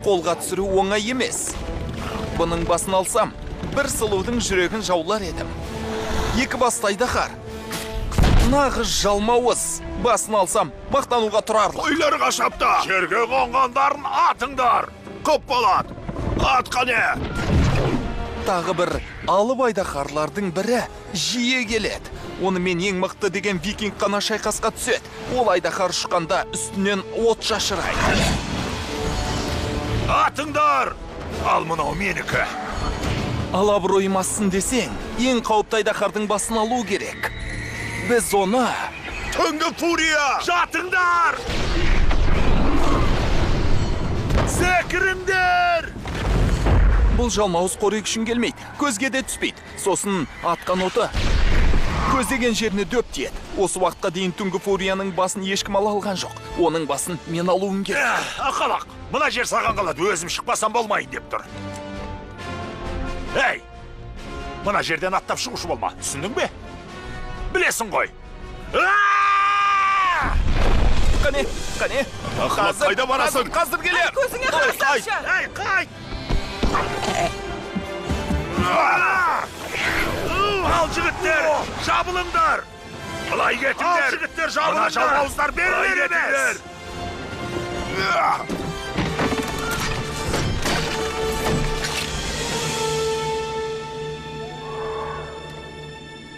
Қолға түсіру оңай емес. Бұның басын алсам, бір сұлудың жүрегін жаулар едім. Екі басты айдаһар. Нағыз жалмауыз. Басын алсам, мақтануға тұрарлық. Қойларға шапты. Жерге қонғандарын атыңдар. Көп болады. Ат қане? Тағы бір алып айдаһарлардың бірі жиі келеді. Онымен ең мықты деген викинг қана шайқасқа түседі. Ол айдаһар ұшқанда үстінен от шашырайды. Атыңдар! Ал мынау менікі. Ал абыройым ассын десең, ең қауіпті айдаһардың басын алу керек. Біз оны... Түнгі фурия! Жатыңдар! Секіріңдер! Бұл жалмауыз қорек үшін келмейді, көзге де түспейді. Сосын атқан оты көздеген жеріне дөп тиеді. Осы уақытқа дейін түнгі фурияның басын ешкім ала алған жоқ. Оның басын мен алуым керек. Ақалақ, мына жер саған қалады, өзім шықпасам болмайын деп тұр. Ей, мына жерден аттап шығушы болма, түсіндің бе? Білесің ғой. Қане, қане. Ақылақ, қайда барасың? Қазір келер. Көзіңе қарасаңшы. Ей, қайт! Ал жігіттер, жабылыңдар! Былай кетіңдер! Ал жігіттер, жабылыңдар! Мына жалмауыздар берілер емес!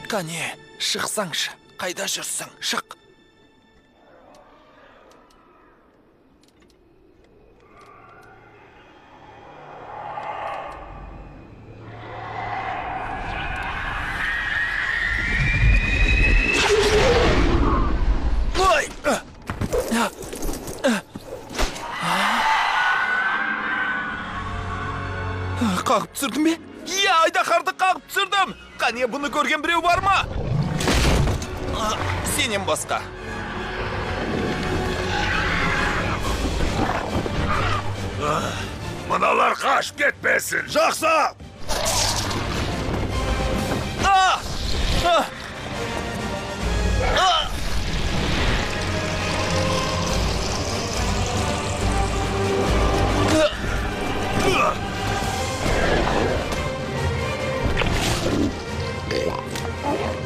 Қане, шықсаңшы, қайда жүрсің? Шық! Қағып түсірдім бе? Иә, айдаһарды қағып түсірдім! Қане, бұны көрген біреу бар ма? Сенен басқа. Мыналар қашып кетпесін. Жақсы!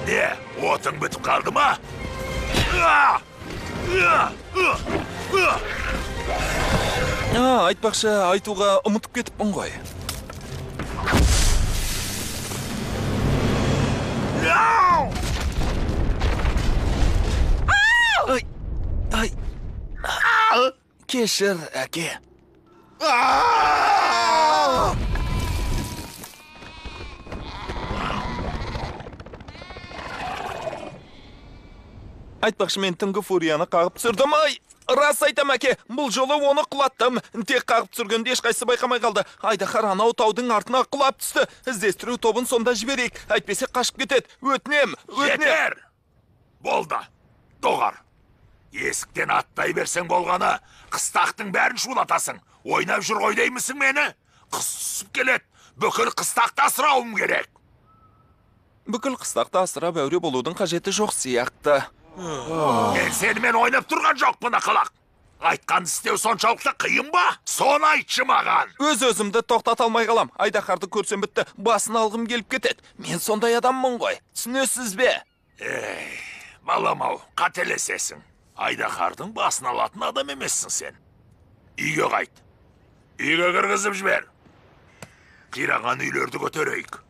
Не, отың бітіп қалды ма? Айтпақшы, айтуға ұмытып кетіппін ғой. Ай, ай. Кешір, әке. Айтпақшы, мен түнгі фурияны қағып түсірдім. Ай, рас айтам, әке, бұл жолы оны құлаттым. Тек қағып түсіргенде ешқайсысы байқамай қалды. Айдаһар анау таудың артына құлап түсті. Іздестіру тобын сонда жіберейік. Әйтпесе қашып кетеді. Өтінем, өтінем. Жетер! Болды, доғар. Есіктен аттай берсең болғаны, қыстақтың бәрін шулатасың. Ойнап жүр ғой деймісің мені? Қыс түсіп келеді. Бүкіл қыстақты асырауым керек. Бүкіл қыстақты асырап әуре болудың қажеті жоқ сияқты. Мен сенімен ойнап тұрған жоқпын, ақылақ. Айтқанды істеу соншалықты қиын ба? Соны айтшы маған. Өз-өзімді тоқтата алмай қалам. Айдаһарды көрсем бітті, басын алғым келіп кетеді. Мен сондай адаммын ғой. Түсінесіз бе? Ей, балам-ау, қателесесің. Айдаһардың басын алатын адам емессің сен. Үйге қайт. Үйге кіргізіп жібер. Қираған үйлерді көтерейік.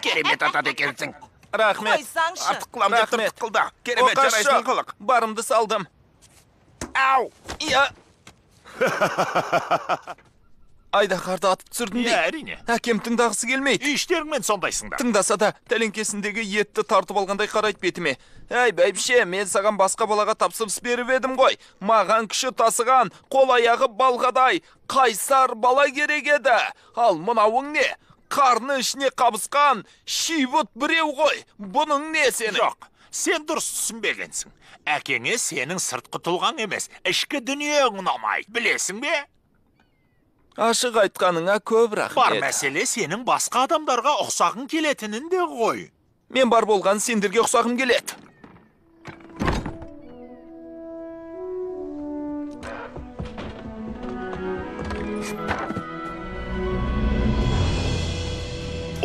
Керемет атады екенсің. Рахмет. Қойсаңшы. Артық қылам деп Рахмет. тыртық қылды. Керемет Оқасы жарайсың жоқ. қылық. Барымды салдым. Ау! Я. Айдаһарды атып түсірдім Иә, де. әрине. Әкем тыңдағысы келмейді. Үй іштеріңмен сондайсыңдар. Тыңдаса да тәлеңкесіндегі етті тартып алғандай қарайды бетіме. Әй, бәйбіше, мен саған басқа балаға тапсырыс беріп едім ғой. Маған күші тасыған, қол аяғы балғадай, қайсар бала керек еді. Ал мынауың не? Қарны ішіне қабысқан шибұт біреу ғой. Бұның не сенің? Жоқ, сен дұрыс түсінбегенсің. Әкеңе сенің сыртқы тұлғаң емес, ішкі дүниең ұнамайды. Білесің бе? Ашық айтқаныңа көп рахмет. Бар мәселе сенің басқа адамдарға ұқсағың келетінінде ғой. Мен бар болған сендерге ұқсағым келеді.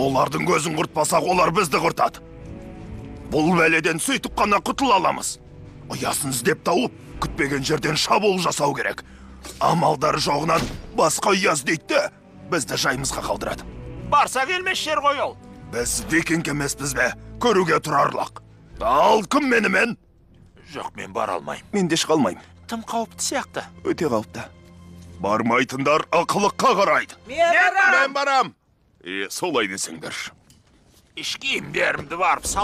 Олардың көзін құртпасақ, олар бізді құртады. Бұл бәледен сөйтіп қана құтыла аламыз. Ұясын іздеп тауып, күтпеген жерден шабуыл жасау керек. Амалдары жоғынан басқа ұя іздейді де, бізді жайымызға қалдырады. Барса келмес жер ғой ол. Біз викинг емеспіз бе? Көруге тұрарлық. Ал кім менімен? Жоқ, мен бара алмаймын. Мен де шыға алмаймын. Тым қауіпті сияқты. Өте қауіпті. Бармайтындар ықылыққа қарайды. Мен барам. Мен барам. Солай десеңдер. Іш киімдерімді барып сал.